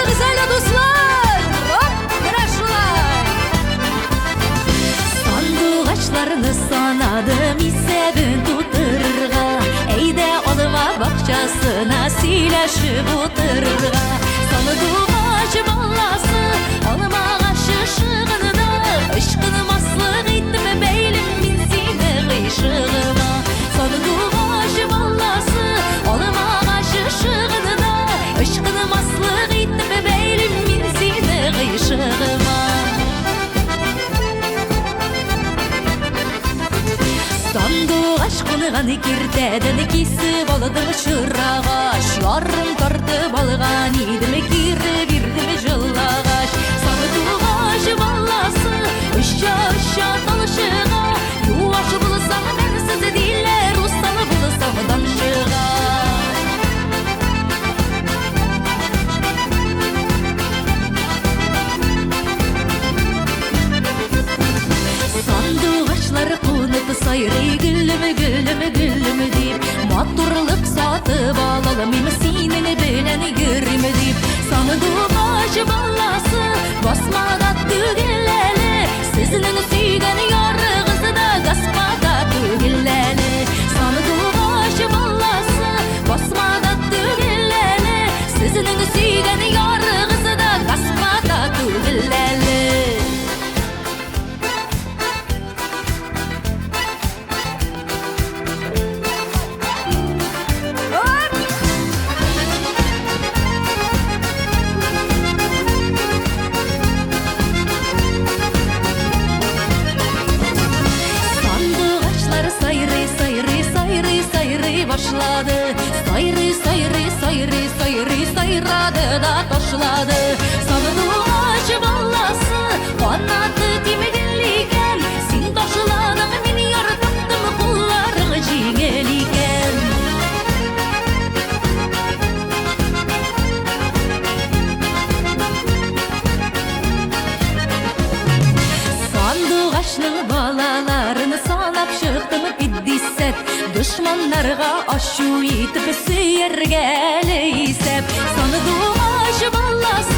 Әйдәгез әле, дуслар! Оп, менә шулай! Сандугачларны санадым исәбен тутырырга. Әйдә алма бакчасына сөйләшеп утырырга. Сандугач баласы алмагач ышыгында ычкынмаслык итеп бәйлим мин сине гыйшыгыма. Сандугач баласы алмагач ышыгында ычкынмаслык итеп бәйлим мин сине гыйшыгыма. Сандугач кунган киртәдән кисеп алдым чырагач, ярым тартып алган идем, кире бирдем җыллагач. Сандугач баласы оча-оча талчыга, юаш булсаң бәрсез диләр, усал булсаң данчыга. Сандугачлар кунып сайрый, гөлем, гөлем, гөлем дип, матурлык сатып алалмыйм, синең белән йөрим дип. Сандугач баласы басмада түгел әле, сезнең сөйгән ярыгыз да гаспада түгел әле. Сандугач баласы басмада түгел әле, сезнең сөйгән ярыгыз да гаспада түгел әле. Оп! Сандугачлар сайрый, сайрый, сайрый, сайрый башлады. Сайрый, сайрый, сайрый, сайрый, сайрады да ташлады. Сандугач баласы канаты тимгел икән, син ташладың, мин яр таптым, кулларың җиңел икән. Сандугачның балаларын санап чыктым пятьдесят, дошманнарга ачу итеп сөяргә әле исәп. Сандугач баласы